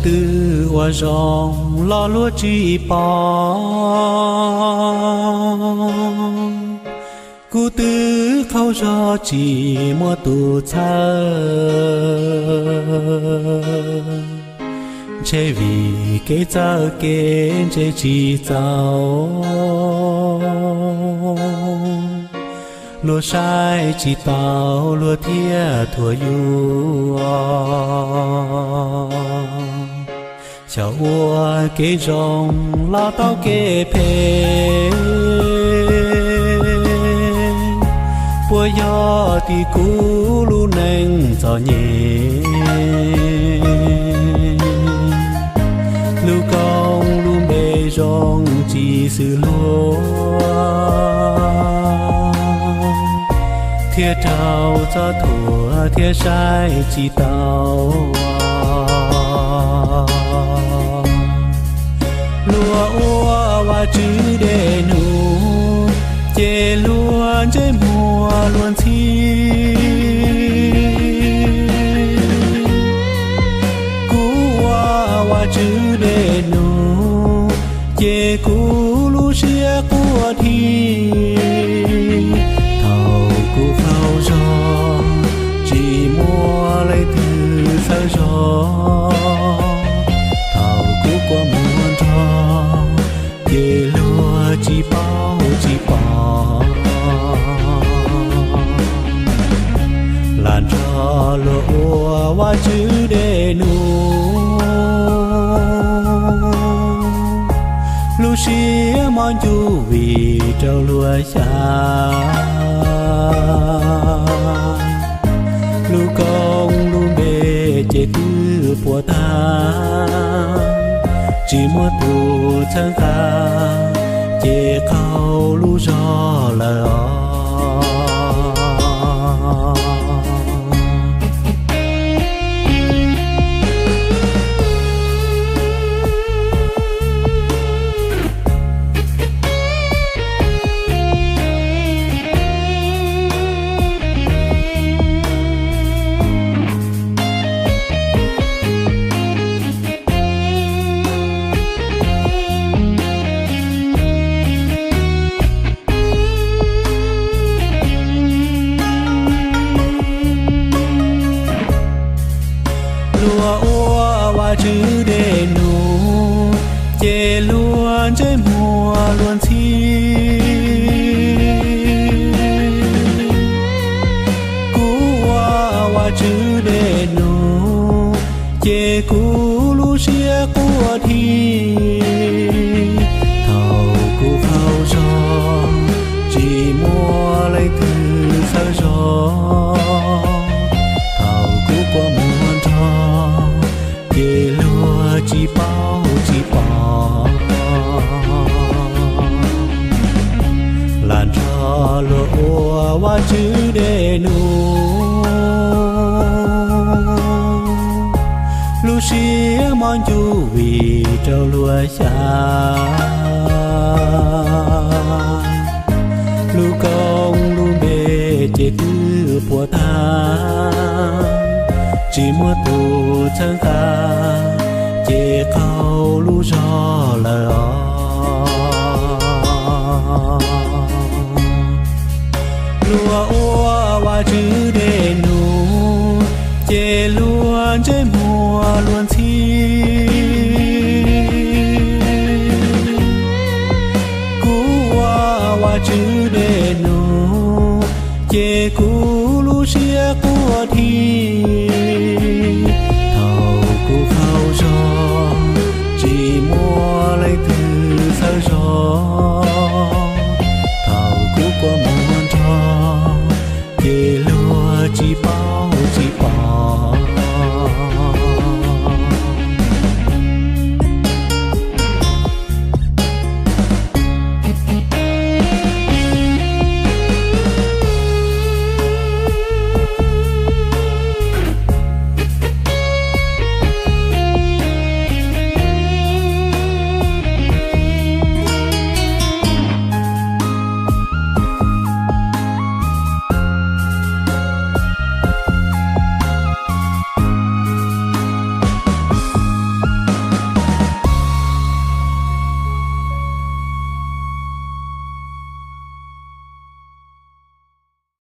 twb ua zoo los luag tsis pom, kuv twb qaug zog tsis muaj tus txhawb. Ntshe vim kev txawj kev ntse tsis txaus, luag saib tsis taus luag thiaj thuam yus. Xyaum ua kev zoo los tau kev phem, puas yog tim kuv lub neej txom nyem? Lub koob lub npe zoo tsis xws luag, thiaj raug txob thuam thiab saib tsis taus. Luag ua Vajtswv dej num, ces luag ntsej muag luag ntxhi. Kuv ua Vajtswv dej num, ces kuv lub siab quaj dhi. Thaum kuv qaug zog, tsis muaj leej twg txhawb zog. Thaum kuv kua muag nrog, ces luag tsis paub tsis pom. Lam nrog luag ua Vajtswv dej num, lub siab mob ncuj vim raug luag xyav. Lub koob lub npe ces twb puas tag, tsis muaj tus txhawb nqa, ces qaug lub zog lawm os. Luag ua Vajtswv dej num, ces luag ntsej muag luag ntxhi. Kuv ua Vajtswv dej num, ces kuv lub siab quaj dhi. Thaum kuv qaug zog, tsis muaj leej twg txhawb zog. Thaum kuv kua muag nrog, ces luag tsis paub tsis pom. Lam nrog luag ua Vajtswv dej num, lub siab mob ncuj vim raug luag xyav. Lub koob lub npe ces twb puas tag, tsis muaj tus txhawb nqa, ces qaug lub zog lawm os. Luag ua Vajtswv dej num, ces luag ntsej muag luag ntxhi.